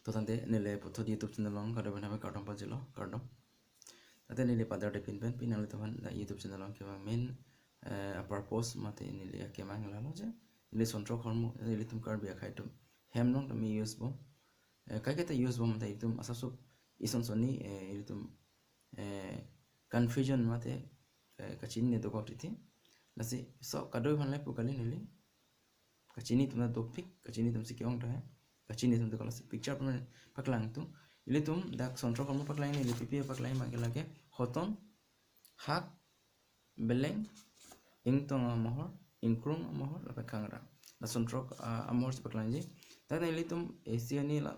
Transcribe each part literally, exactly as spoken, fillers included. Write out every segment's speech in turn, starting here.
To tangte neli puthot YouTube channel along kado benam kardom pajirlo, kardom. Tangte neli padar de pin pen pini nanglitum aphan la YouTube channel along kevang main, eh, a purpose mate neli kemang lalo je neli sonthrok ahormu, nelitum Karbi akhei atum hem along tame use bom. Eh, kaike ta use bom ta itum asapso ison sonni, eh, ilitum, eh, confusion mate, eh, kachinine dokok titi. Lasi so kadokave aphan le pu kali neli. Kachini atum ta dopik, kachini atum si ke-ong ta he. Kachini atum ta kalasi picture pen paklangthu. Ilitum dak sonthrok ahormu paklang, neli pipi paklang abangke lake hoton, hak, beleng, ingtong amohor, ingkrung amohor, lapen khangra. La sonthrok, ah, amohor si paklangji. Tangte ilitum isi ani la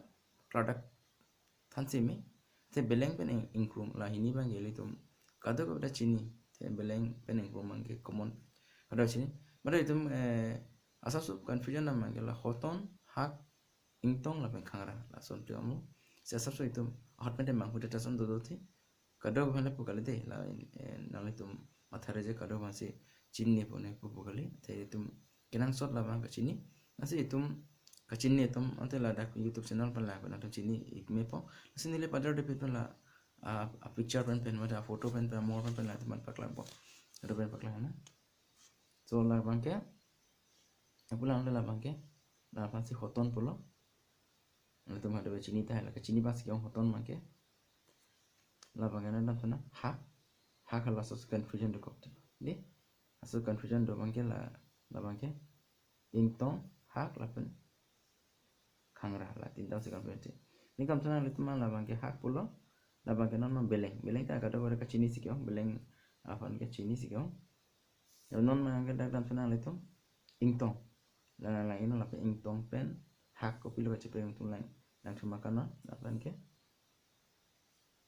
kladak thansi me. Te beleng pen ing-, ingkrung la hini abangke ilitum kadokave ta chini. Te beleng pen ingkrung abangke common. Kadokave chini. Mate itum, eh, asapso confusion abangke la hoton, hak, ingtong lapen khangra, lason pi amu. Si asapso itum ahut pen te manghu te ta son dodo thi. Kadokave aphan le pu kali de, la, eh, nanglitum matha re je kadokave aphan si chinine pone pu pu kali. Te itum kenangsot labang kachini. Lasi itum kachini atum ante ladak YouTube channel pen la pen atum chini ik mepo. Lasi neli padar de pin pen la, ah, a picture pen pen mate a photo pen pen amohor pen pen la itum aphan paklangpo. Kado pen paklang na. So labangke, apulang le labangke, la aphan si hoton pulo. Itum hado chini ta la kachini abang si ke-ong hoton abangke. Labangke na dam sana hak, hak hala so confusion dokok te. De, so confusion do abangke la, labangke ingtong, hak lapen khangra, la tinta si confusion te. Neli dam sana ilitum labangke hak pulo, labangke non non beleng. Beleng ta kadokave kachini si ke-ong, beleng aphan kachini si ke-ong. Ya non abangke dak dam sana ilitum ingtong. La la la ino lapen ingtong pen hak kopilo kachepengtung lang. Langthum ma kano, labangke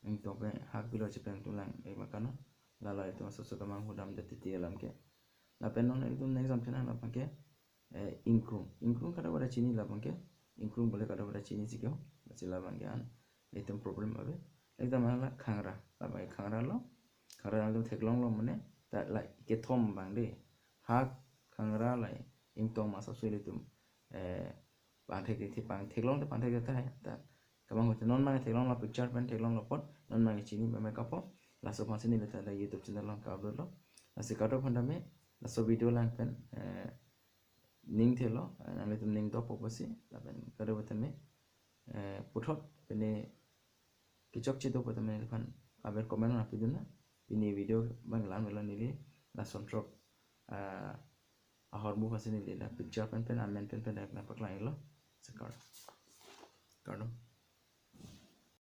ingtong pen hak pilo chepengtung lang, eh, ma kano. La la itum asapso kemanghu dam det titi alam ke. Lapen non itum next dam sana labangke, eh, ingkrung. Ingkrung kadokave ta chini labangke. Ingkrung bole kadokave ta chini si ke-ong. Lasi labangke an itum problem ave. Ekdam la khangra. Labangke khangra lo. Khangra itum theklonglo mane. Ta la kethom abang de. Hak, khangra la ingtong ma asapso ilitum, eh, pangthek thi pangtheklong te pangthek ta hai. Ta kemanghu te non abang theklonglo picture pen theklonglo apot. Non abang chini meme kapo. Laso aphan si neli ta dak YouTube channel along ka-upload lo. Lasi kadokave aphan tame, laso video lang pen, eh, ning thelo, eh, nanglitum ning dopo pusi, lapen kadokave tame, eh, puthot pine kechokche dopo tame neliphan aber comment nangpidun na. Pini video abang la-an melo neli, la sonthrok, ah, ahormu aphan si neli la picture pen pen amen pen pen dak nangpaklang iklo. Sekar. Kardom.